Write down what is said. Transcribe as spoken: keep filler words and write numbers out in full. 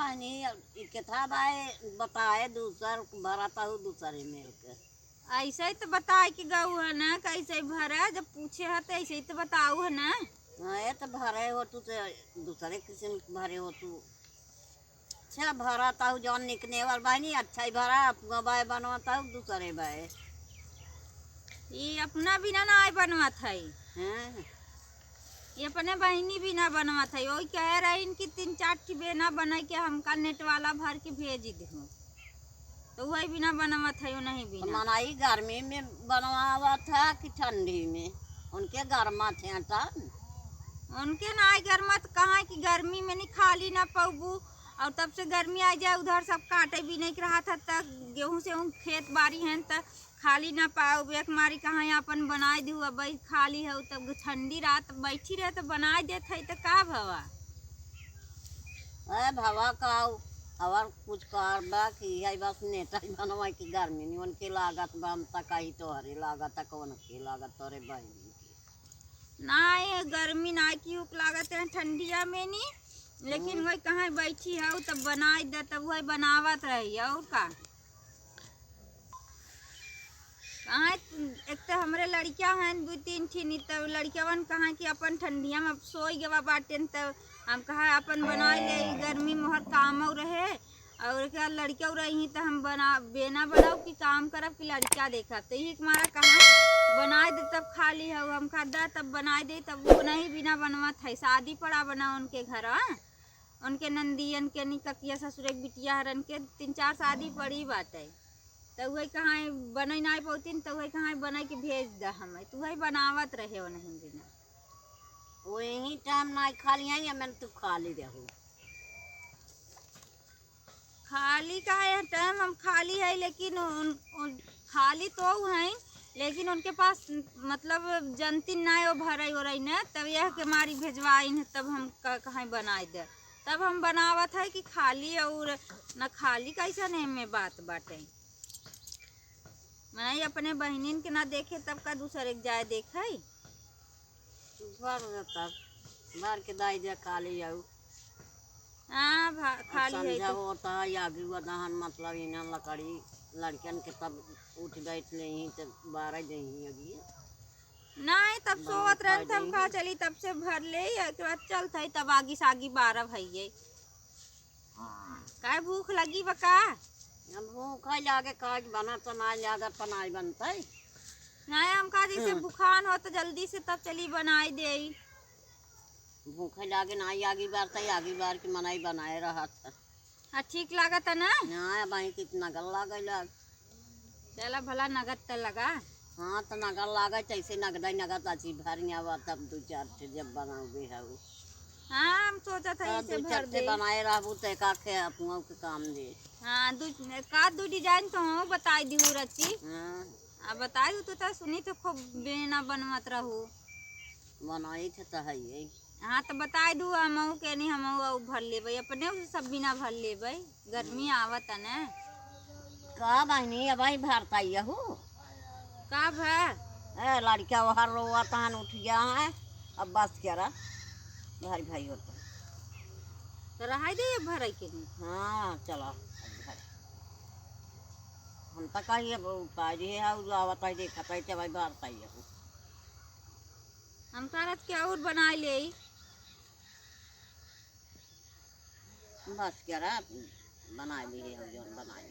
पानी, ई केथा बाय बताए, दूसर भरत हूँ, दूसरे मेल के। ऐसे ही तो बताए के गऊ है ना, कैसे भरे, जब पूछे है तो ऐसे ही तो बताऊ है ना। हाँ, ये तो भरे हो तू, तो दूसरे किस्म के भरे हो तू। अच्छा भरत हूँ, जौन निकने वाल बहनी, अच्छा ही भरा, अपना बाय बनवत हूँ, दूसरे बाय। ई अपना बिना ना आय बनवत है। हाँ। ये अपने बहिनी बिना बनवत है, वही कह रही कि तीन चार ठी बेना बनाई के हमका नेट वाला भर के भेज दहु, तो वही बिना बनवत है, वो नहीं तो बिना। मनाई गर्मी में बनवावत है कि ठंडी में? उनके गरमा थे तब। उनके ना आय गरमा, तो कहाँ कि गर्मी में नहीं खाली ना पौबू, और तब से गर्मी आ जाए, उधर सब काटे भी नहीं रहा था, तब गेहूँ से उन खेत बाड़ी हैं, तब खाली ना पाओ, एक मारी कहाँ अपन बनाए दिहु, अब भाई खाली हो, तब ठंडी रात बैठी रहे तो बनाए देत है, तो का भवा? ए भवा का, और कुछ कार बा कि है बस नेता ही बनवा की गर्मी नहीं उनके लागत बा, हम तक आई तोहरे लागत है, कौन के लागत तोरे बहनी के। ना, ये गर्मी ना की उक लागत है ठंडिया में नहीं, लेकिन हम्म। वही कहाँ बैठी है, तब बनाए दे, तब वही बनावत रही, और का। कहाँ, एक तो हमरे लड़किया हैं दू तीन ठिनी, तब लड़कियावन कहाँ कि अपन ठंडिया में अब सोई गवा बाटेन, तब हम कहा अपन बनाए ले, ई गर्मी मोहर काम और रहे, और एक लड़किया रही तो हम बना, बेना बनाओ कि काम करब कि लड़किया देखब, तो यही मारा कहाँ बनाए दे, तब खाली हो हम कहा दा, तब बनाए दे, तब वो नहीं बिना बनवत है, शादी पड़ा बना उनके घर, हाँ। उनके नंदियन के, निककिया ससुरे के बिटिया हरन के तीन चार शादी पड़ी बाटे, तो वही कहाँ बनई ना पौतीन, तो वही कहाँ बनाई के भेज द हमें, तो वही बनावत रहे वो नहीं बिना। वही टाइम ना खाली आई, हमें तू खाली रहू। खाली का है टाइम, हम खाली है, लेकिन उन, उन, खाली तो हैं, लेकिन उनके पास मतलब जनती ना वो भरई ओरई न, तब यह के मारी भेजवाइन है, तब हम क-, कहीं बनाए दे, तब हम बनावत है कि खाली और न खाली कैसन एमे बात बाटे। मने अपने बहिनिन के ना देखे, तब का दूसरे के जाए देखे? भर दे तब, भर के दाई दे खाली आऊ। हाँ, भा-, अब खाली है संझा तो। होता है, आगी व दहन, मतलब, इन्हें लकड़ी, लड़कन के तब उठ बैठ लेही, तब बारह देही अगिया। नहीं, तब बनाओ, सोवत रहन, खाई तब देही। का चली, तब से भर ले, एक बार चलत है, तब आगी सागी बारह भइये। काहे भूख लगी बा का? अब भूख है लागे, का बना तो ना ज्यादा पनाई बनतै। नहीं, हम कहा जैसे हम्म। बुखान हो तो जल्दी से तब चली बनाई देई। भूख है लागे ना, आगी बार तई, आगी बार के मनई बनाए रहत है। हाँ, ठीक लागत है ना? ना, अब आई कितना गल लागे लाग। चला भला नगद त लगा। हाँ, त नगद लागे, जैसे नगद ही नगद अची भरिया बा, तब दू चार ठे जब बनाओगे है वो। हाँ, हम सोचत है तब इसे दू भर चार ठे दे। बनाए रहबू त एका खे अपनों के काम दे। हाँ, दू, का दू डिजाइन तो हम बताई दिहू रची। हाँ। आ बताई दू तो, त सुनी तो खूब बेना बनवत रहू। बनाई थे त है ये। हाँ, त बताई दू, हमहू के नहीं, हमहू अउ भर लेबै, अपने से सब बिना भर लेबै, गर्मी आवत है ना। का बहिनी, अब ही भरता यहू? का भा? ए, लड़का वहाँ रोवत हन, उठ गया है, अब बस करा, भाई भाई होता। तो रहाई दे, ये भराई के नहीं। हाँ, चला, अब घर। हम तो कहिए, अब उतारी है, और आवत है, देखत है, चबाई भरता यहू। हम कहत के और बनाई लेई। बस करा, बनाई ली है, हम जौन बनाई ली।